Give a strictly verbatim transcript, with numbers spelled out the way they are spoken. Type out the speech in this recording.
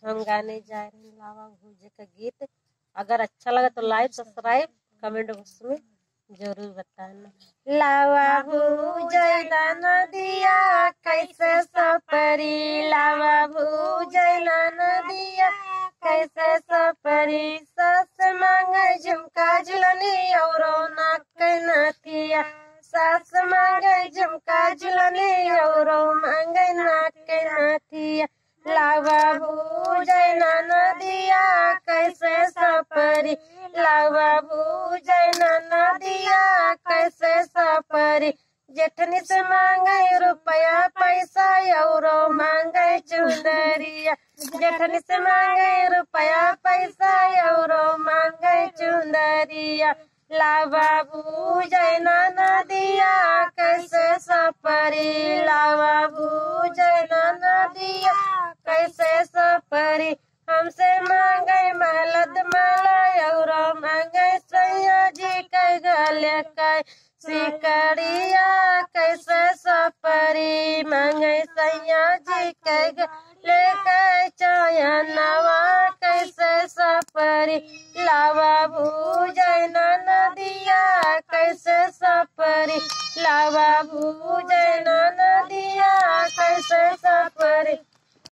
हम गाने जा रहे हैं लावा भूजे का गीत। अगर अच्छा लगा तो like, subscribe, comment box में जरूर बताना। लावा भूजे ननदिया कैसे सपरी, लावा भूजे ननदिया कैसे सपरी। सास मांगे झुमका झुलनी औरो नाक नथिया, सास मांगे झुमका झुलनी औरो मांगे नाक नथिया। लावा भूजे ननदिया कैसे सपरी, लावा भूजे ननदिया कैसे सपरी। जेठनी से मांगे रुपया पैसा औरो मांगे चुंदरिया, जेठनी से मांगे रुपया पैसा औरो मांगे चुंदरिया। लावा भूजे ननदिया कैसे सपरी, लावा भूजे ननदिया कैसे सपरी। हमसे मांगे मलद माला औरो मांगे सैया जी के गले के सिकड़िया कैसे सपरी, मांगे सैया जी के गले के चयनवा कैसे सपरी। लावा भूजे ननदिया कैसे सपरी, लावा भूजे ननदिया कैसे सपरी।